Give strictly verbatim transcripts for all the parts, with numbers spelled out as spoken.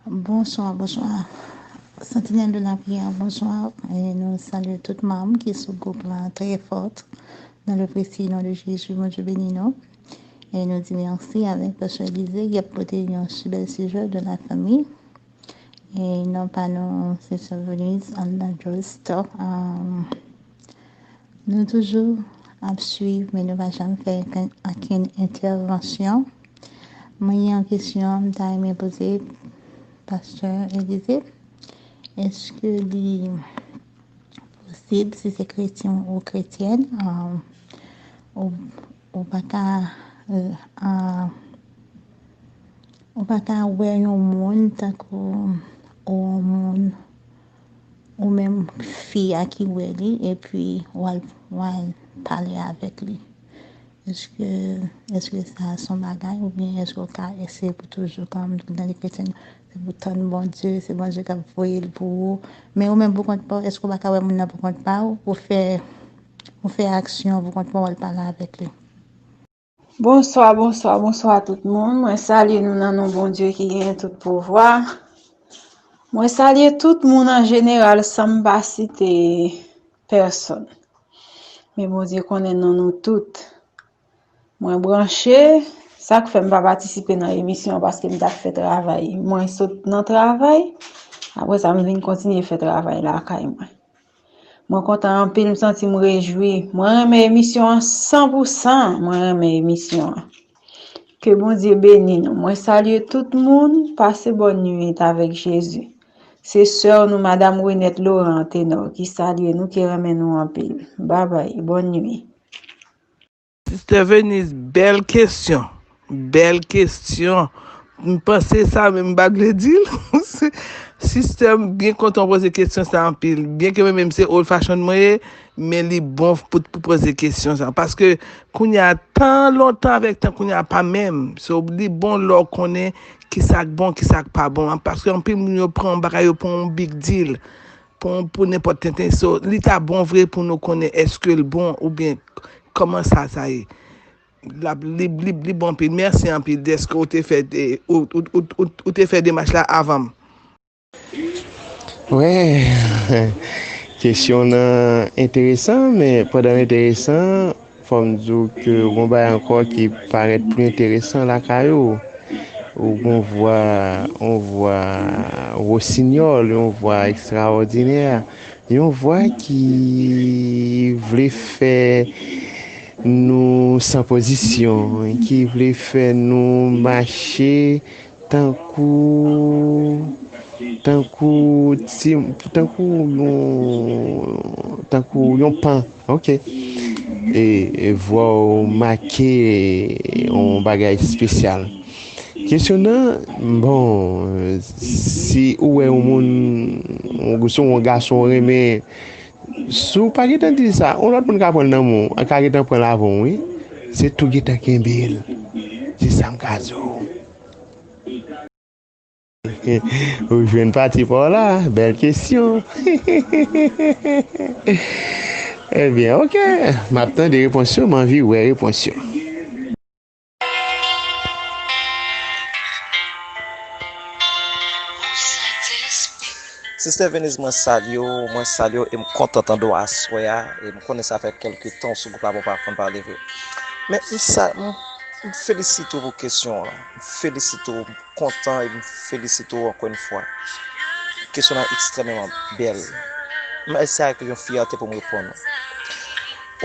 Bonsoir, bonsoir. Sentinelle de la prière, bonsoir. E nou salye tout manm ki sou gwoup la, très fort. Dans le précieux nom de Jésus, Bondye beni nou. E nou di mèsi avèk Pastè Elize ki ap pote yon si bèl sijè de la famille. E non pa nou, se Sè Venise, Anna Joyce, um, Nou toujou ap swiv, men nou pa janm fè okenn, okenn entèvansyon. Mwen gen yon kesyon m ta renmen poze Pastè Elize. Èske li posib, si se kretyen ou kretyèn, um, ou, ou pa ka, euh, uh, ou pa ka wè yon moun tankou yon moun ou menm fi a ki wè li, epi w al, w al pale avèk li. Èske, èske sa se yon bagay, oubyen èske w ka eseye pou toujou, kòm nan li kretyen, se pou tann Bondye, se Bondye k ap voye l pou ou. Men ou menm pou kont pa w, èske w pa ka wè moun nan pou kont pa w, pou fè, pou fè aksyon pou kont pa w, al pale avèk li? Bonswa, bonswa, bonswa tout moun. Mwen salye nou nan non Bondye ki genyen tout pouvwa. Mwen salye tout moun an jeneral san m pa site pèsonn. Men Bondye konnen non nou tout. Mwen branche, sa k fè m pa patisipe nan emisyon an paske m t ap fè travay. Mwen sot nan travay, apre sa m vin kontinye fè travay lakay mwen. Mwen kontan anpil, m santi m rejwi. Mwen renmen emisyon an san pou san, mwen renmen emisyon an. Ke Bondye beni nou. Mwen salye tout moun, pase bòn nuit avèk Jezi. Se sè nou, Madam Renette Laurent Tenor, ki salye nou, ki renmen nou anpil. Babay, bòn nuit. Sistè Venise, bèl kesyon. Bèl kesyon. M panse sa, men m pa t vle di l. Sistè, m byen kontan w poze kesyon sa anpil. Byenke mwen menm se old fashion mwen ye, men li bon pou, pou poze kesyon sa. Paske kounye a, tan lontan avèk tan kounye a pa menm. So, li bon lè w konnen kisa k bon, kisa k pa bon. Paske anpil moun yo pran yon bagay, yo pran yon big deal. Pou, pou nenpòt tenten. So, li ta bon vre pou nou konnen èske l bon oubyen kòman sa, sa ye. L ap, li, li, li bon anpil. Mèsi anpil dèske ou te fè, ou, ou, ou, ou, ou te fè demach la avan m. Wè, kesyon nan enteresan, men pandan l enteresan, fò m di w ke yon bagay ankò ki parèt pli enteresan lakay ou. Ou gen yon vwa, yon vwa wosinyòl, yon vwa ekstraòdinè, yon vwa ki vle fè nou san pozisyon, ki vle fè nou mache tankou tankou ti tankou yon tankou yon pan, ok. E vwa w make yon bagay espesyal. Kesyon nan, bon, si ou wè yon moun, yon gason, yon gason renmen, si w pa gentan di l sa, yon lòt moun ka pran l nan men w, ka gentan pran l avè w, wi. Se tou gentan kenbe l. Se sa m ka di w. Ou jwenn pati pa w la, bèl kesyon. Ebyen, ok, m ap tande repons yo, m anvi wè repons yo. Sistè Venise, mwen salye w, mwen salye w e m kontan tande w aswè a. E m konnen sa fè kèlke tan w sou gwoup la, bon, pa konn pale vre. Men m sa, m, m felisite w pou kesyon an. M felisite w, m kontan e m felisite w ankò yon fwa. Kesyon an ekstrèmeman bèl. M, se ak yon fyète pou m reponn ou.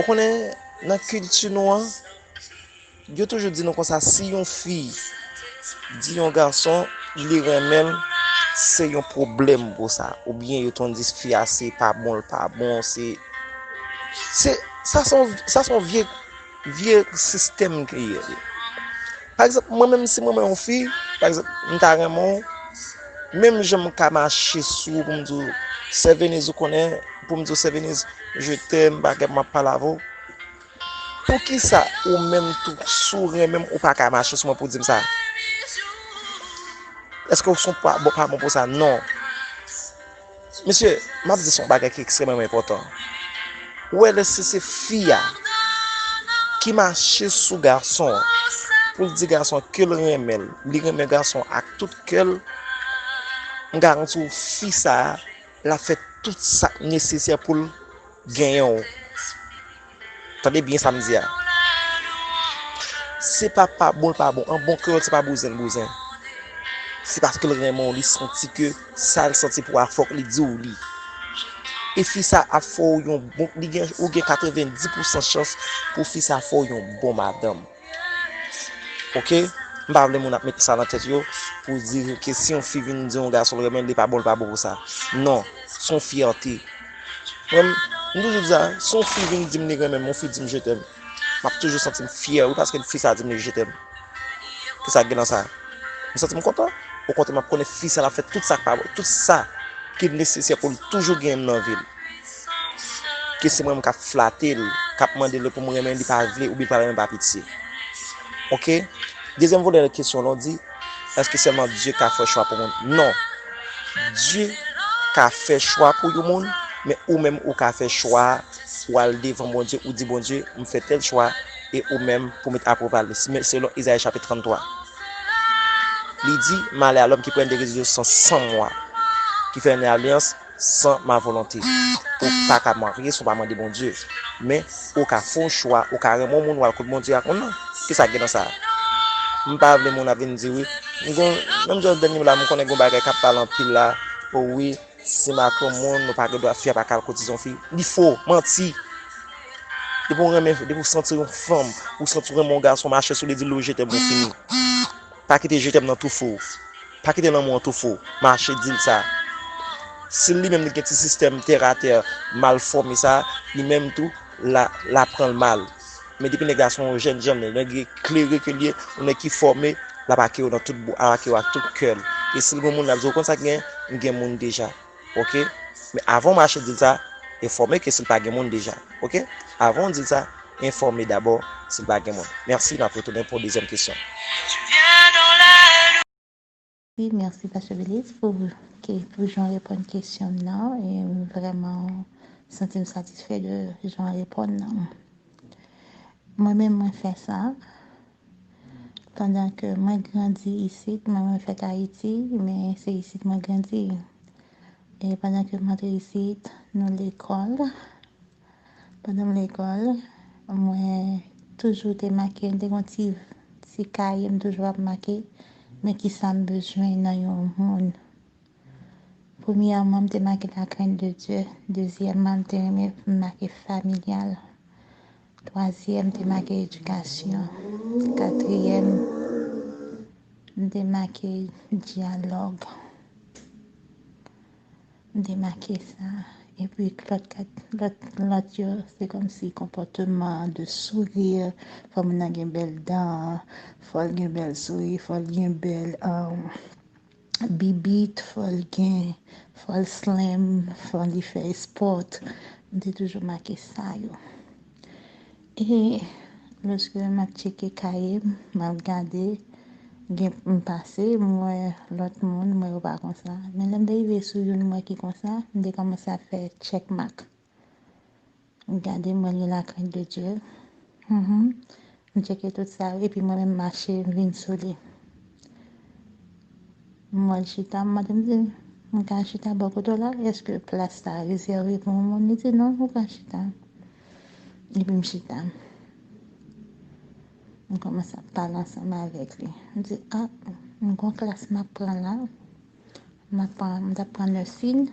Ou konnen, nan kilti nou an, yo toujou di nou konsa, si yon fi di yon gason li renmen l, se yon pwoblèm pou sa. Oubyen yo toujou di fi a se pa bon, l pa bon, se, se, sa se yon, sa se yon vye, vye sistèm ki ye. Pa egzanp, mwen menm si mwen renmen yon fi, pa egzanp, m ta renmen w, menm jan m ka mache sou ou pou m di w, Sè Venise, ou konnen, pou m di w, Sè Venise, je t'aime, bagay, m ap pale avè w. Poukisa ou menm tou, si w renmen m, ou pa ka mache sou mwen pou w di m sa? Èske w se yon pa, bon, pa bon pou sa? Non. Mesye, m ap di se yon bagay ki ekstrèmeman enpòtan. Ou wè lè si se fi a ki mache sou gason an pou l di gason an ke l renmen l, li renmen gason an ak tout kè l, M garanti w, fi sa a, l ap fè tout sa k nesesè pou l genyen w. Tande byen sa m di a. Se pa pa bon l pa bon. An bon kreyòl, se pa bouzen l bouzen. Se paske l renmen w, li santi ke sa l santi pou w a fòk li di w li. E fi sa ap fè w yon bon, li gen, ou gen katrevenndis pousan chans pou fi sa fè w yon bon madanm. Oke? M pa vle moun ap met sa nan tèt yo pou di ke si yon fi vin di yon gason l renmen l, li pa bon, li pa bon pou sa. Non, se yon fyète. Mwen, m toujou di sa, si yon fi vin di m li renmen m, yon fi di m je t'aime, m ap toujou santi m fyè, wi, paske fi sa di m li je t'aime. Kisa k gen nan sa? M santi m kontan. Okontrè, m ap konnen fi sa l ap fè tout sa k pa bon, tout sa ki nesesè pou l toujou genyen m nan vi l. Ke se mwen menm k ap flate l, k ap mande l pou m renmen li pa vle, oubyen li pa renmen pa pitye. Oke? Dezyèm volè kesyon lan, w di, èske sèlman Dye ka fè chwa pou moun? Non. Dye ka fè chwa pou yon moun, men ou menm ou ka fè chwa a, ou al devan Bondye, ou di, Bondye, m fè tèl chwa, e ou menm pou met apwouval li, men selon Izayi chapit tranntwa. Li di, malè a lòm ki pran de rezolsyon san mwa, ki fè yon alyans san ma volonte. Ou pa ka marye si w pa mande Bondye. Men, ou ka fè yon chwa, ou ka renmen yon moun, w al kot Bondye ak moun nan. Kisa k gen nan sa? M pa vle moun ap vin di wi. M gon, menm jan dènye la, m konnen gon bagay k ap pale anpil la. O wi, si m ak yon moun, nou pa gen dwa, fi a pa ka al kotize yon fi. Li fo, manti. Depi w renmen, depi w santi yon fanm, ou santi w renmen yon gason, mache sou li, di l je t'aime, bon, fini. Pa kite je t'aime nan toufe w. Pa kite lanmou an toufe w. Mache di l sa. Si li menm li gen ti sistèm tèratè mal fòme sa, li menm tou, la, la pran l mal. Men depi nèg la se yon jèn, jèn, nèg eklere ke l ye, yon nèg ki fòme, l ap akèyi w nan tout bou, l ap akèyi w ak tout kè l. E si l gen yon moun, l ap di w, konn sa k gen, m gen moun deja. Oke? Men avan w mache di l sa, enfòme ke si l pa gen moun deja. Oke? Avan w di l sa, enfòme dabò si l pa gen moun. Mèsi, n ap retounen pou dezyèm kesyon. Wi, mèsi Pastè Beliz pou ke pou jan w reponn kesyon m nan. E m vrèman santi m satisfè de jan w reponn nan. Mwen menm mwen fè sa. Pandan ke mwen grandi isit, mwen mwen fèt Ayiti, men se isit mwen grandi. E pandan ke m antre isit, nou lekòl. Pandan m lekòl, mwen toujou te make, m te gon ti, ti kaye, m toujou ap make, men kisa m bezwen nan yon moun. Premyèman, m te make la crainte de Dieu. Dezyèmman, m te renmen make familial. Twazyèm, m te make edikasyon. Katriyèm, m te make dyalòg. M te make sa. Epi lòt kat, lòt, lòt yo, se kòmsi konpòteman de sourire, fò moun nan gen bèl dan, fò l gen bèl souri, fò l gen bèl um, bibit, fò l gen, fò l slim, fò li fè espòt. M te toujou make sa yo. E lòske m ap tcheke kaye m, m ap gade, gen m pase, m wè lòt moun, m wè yo pa konsa. Men lè m te rive sou youn m wè ki konsa, m te kòmanse ap fè check mark. M gade, m wè l gen la crainte de Dieu. Mhm. M tcheke tout sa yo, epi mwen menm m mache, m vin sou li. M wè l chita, m mande m di, m ka chita bò kote w la? Èske plas sa rezève pou yon moun? Li di, non, ou ka chita. Epi m chita. M kòmanse ap pale ansanm avèk li. M di, a, m gon klas m ap pran la. M ap pran, m t ap pran nursing.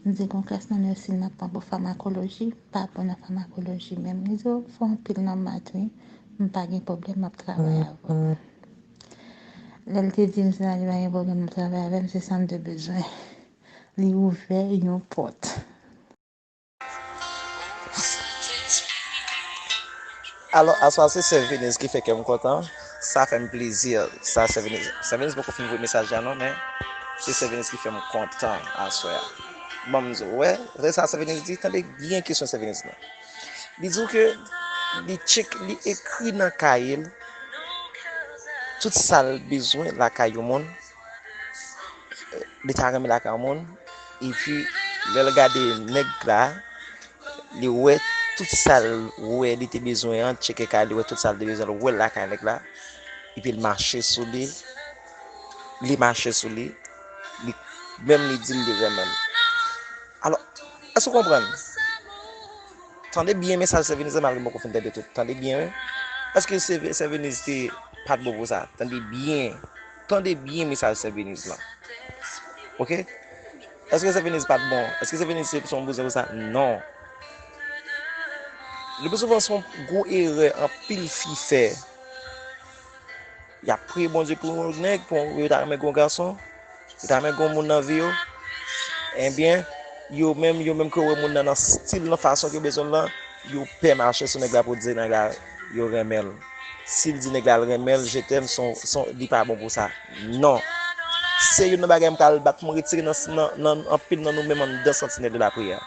M di, gon klas nan nursing m ap pran pou famakoloji. Pa bon nan famakoloji menm. Li di, o, fò anpil nan mat wi. M pa gen pwoblèm, m ap travay avè w. Lè l te di m sa, li pa gen pwoblèm, m travay avè l, se sa m te bezwen. Li ouvè yon pòt. Alò, aswè a se sè Venise ki fè kè m kontan. Sa fè m plezi. Sa sè Venise. Sè Venise poko fin voye mesaj la non, men se sè Venise ki fè m kontan aswè a. Ban m di w, wè, se sa sè Venise di, tande byen kesyon sè Venise lan. Li di w ke li tchek, li ekri nan kaye l tout sa l bezwen lakay yon moun. Li ta renmen lakay yon moun. Epi, lè l gade nèg la, li wè tout sa l wè li te bezwen an, tcheke kay, li wè tout sa l te bezwen, l wè l lakay nèg la. Epi l mache sou li, li mache sou li, li menm li di l li renmen l. Alò, èske w konprann? Tande byen mesaj Sè Veniz la, malgre m poko fin tande tout. Tande byen, wi. Èske Sè Sè Veniz te pa t bon pou sa? Tande byen. Tande byen mesaj Sè Veniz lan. Oke? Èske Sè Veniz pa t bon? Èske Sè Veniz se se yon bouzen pou sa? Non. Le pli souvan, se yon gwo erè anpil fi fè. Y ap priye Bondye pou yon nèg, pou yon, yo ta renmen gen yon gason, yo ta renmen gen yon moun nan vi yo. Ebyen, yo menm, yo menm ke wè moun nan nan stil, nan fason ke yo bezwen l lan, yo pè mache sou nèg la pou di nèg la yo renmen l. Si l di nèg la l renmen l, je t'aime, son, son, li pa bon pou sa. Non. Se youn nan bagay m pral bat pou m retire nan, nan, nan anpil nan nou menm anndan Sentinèl de Lapriyè.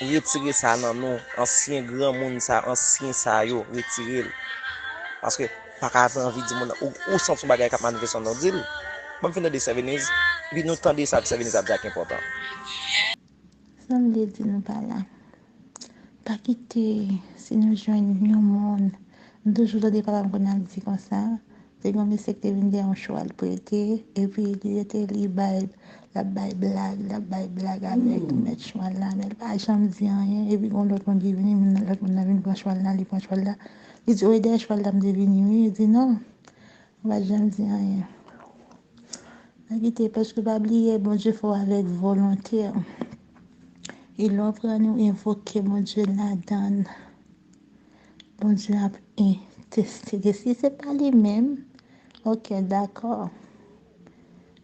Retire sa nan nou. Ansyen granmoun sa, ansyen sa yo, retire l. Paske pa ka anvi di moun nan, ou, ou santi yon bagay k ap manifeste nan w, di l. Ban m fin tande Sè Veniz, epi nou tande sa Sè Veniz ap di a ki enpòtan. Sa m vle di nou pa la. Pa kite, si nou jwenn yon moun, m toujou tande papa m konn ap di konsa, te gen yon mesye ki te vin gen yon chwal prete, epi li rete li bay, l ap bay blag, l ap bay blag avèk mèt chwal la, men l pa janm di anyen, epi gen yon lòt moun ki vini, moun nan, lòt moun nan vin pran chwal la, li pran chwal la, li di, wi, dèyè chwal la m te vini, wi, li di, non, ou pa t janm di anyen. Pa kite, paske pa bliye, Bondye fè w avèk volonte w. E lè w pran ou envoke Bondye ladan l, Bondye ap entèsede. Si se pa li menm, oke, dakò.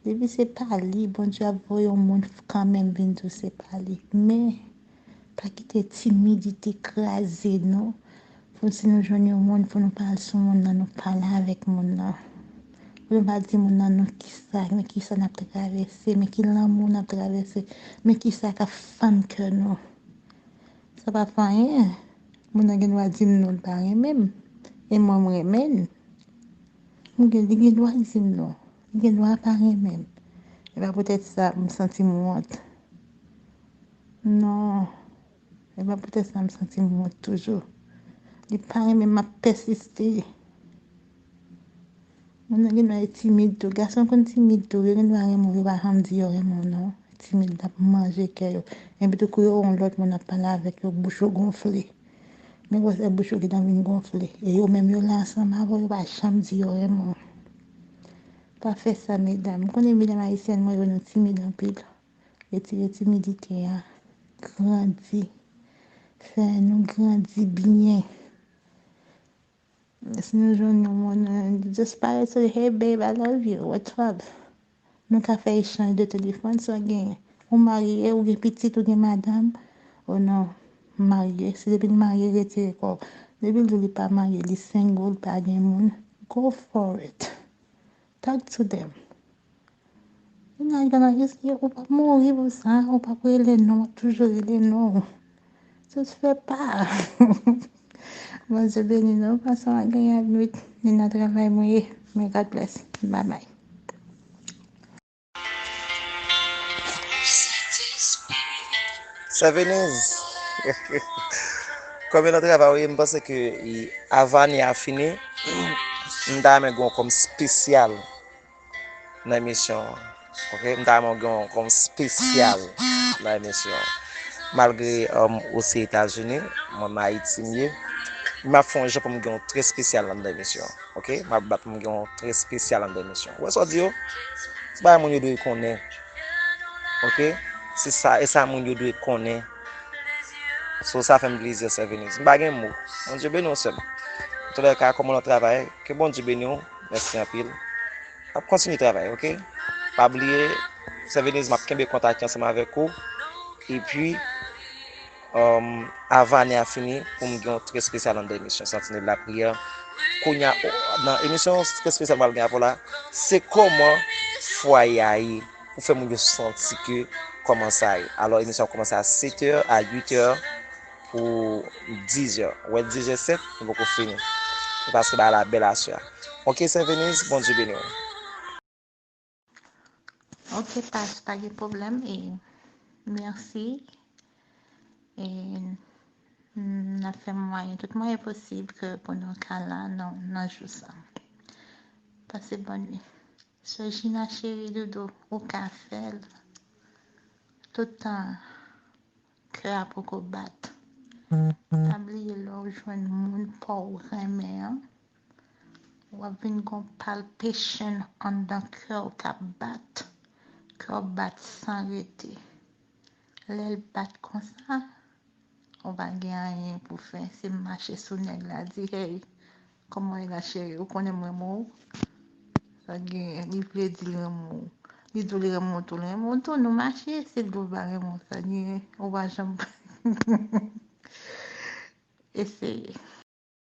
Depi se pa li, Bondye ap voye yon moun kanmenm vin di w se pa li. Men, pa kite timidite kraze nou. Pou si nou jwenn yon moun, pou nou pa al sou moun nan, nou pale avèk moun nan. Pou nou pa di moun nan nou kisa, men kisa n ap travèse, men ki lanmou n ap travèse, men kisa k ap fann kè nou. Sa pa fè anyen. Moun nan gen dwa di m non, l pa renmen m. E mwen, m renmen l. Li gen, li gen dwa di m non. Li gen dwa pa renmen m. E pa poutèt sa, m santi m wont. Non. E pa poutèt sa m santi m wont toujou. Li pa renmen m, m ap pèsiste. Moun nan gen dwa timid tou. Gason konn timid tou. Yo gen dwa renmen w, yo pa janm di yo renmen w non. Timid la ap manje kè yo. Epi tou kou yo wè yon lòt moun ap pale avèk yo, bouch yo gonfle. Men gwosè bouch yo gentan vin gonfle. E yo menm yo la ansanm avè w, yo pa janm di yo renmen w. Pa fè sa medam. M konnen medam ayisyèn mwen yo nou timid anpil. Retire timidite a. Grandi. Fè nou grandi byen. Si nou jwenn yon moun, just parèt sou li, hey babe, I love you, what's up? Nou ka fè echanj de telefòn, sa w genyen. Ou marye, ou gen pitit, ou gen madanm. O non, m marye. Si depi l marye, retire kò w. Depi l di w li pa marye, li single, li pa gen moun, go for it. Talk to them. Ou nan yon bagay, ou p ap mouri pou sa, ou p ap rele non, w ap toujou rele non. Just fè pa. Bondye beni nou, pase yon agreab nwit. Ni nan travay mwen ye. Men God bless. Bye bye. Sè Veniz, kòm yo nan travay, wi, m panse ke avan ane a fini, m ta renmen gen yon kòm espesyal nan emisyon an. Oke, m ta renmen gen yon kòm espesyal nan emisyon an. Malgre um, ou se Etazini, mwen m Ayiti m ye, m ap fè yon jan pou m gen yon trè espesyal anndan emisyon an. Oke, m ap bat pou m gen yon trè espesyal anndan emisyon an. Ou wè sa w di yo? Se bagay moun yo dwe konnen. Oke? Se sa, e sa moun yo dwe konnen. So, sa fè m plezi, Sè Veniz. M pa gen mo. Bondye beni w, sè m. Antoulèka, kòman w nan travay? Ke Bondye beni w. Mèsi anpil. N ap kontinye travay, oke? Pa bliye, Sè Veniz, m ap kenbe kontak ansanm avèk ou. Epi, um, avan ane a fini, pou m gen yon trè espesyal anndan emisyon Sentinèl Lapriyè. Kounye a, nan emisyon trè espesyal m pral gen avè w la, se kòman fwaye a ye, pou fè moun yo santi ke kòman sa ye. Alò, emisyon an kòmanse a sèt è, a uit è, pou diz è. Ou wè, diz è sèt, nou poko fini. Se paske bagay la bèl aswè a. Oke, Sè Veniz, Bondye beni w. Ok, pas, pa gen pwoblèm. E mèsi. E n ap fè mwayen, tout mwayen posib ke pou nou ka la nan, nan jou sa. Pase bòn nwit. Sè Gina cheri doudou, ou ka fè l. Tout tan kè a poko bat. Pa bliye lè w jwenn moun pa w renmen an, w ap vin gon palpitation anndan kè w k ap bat. Kè w ap bat san rete. Lè l bat konsa, ou pa gen anyen pou fè, se mache sou nèg la, di, hey, kòman w ye la cheri, ou konnen m renmen w? Sa gen, li vle di l renmen w. Li di w li renmen w tou, li renmen w tou, nou mache, si l di w l pa renmen w, sa gen, ou pa janm eseye.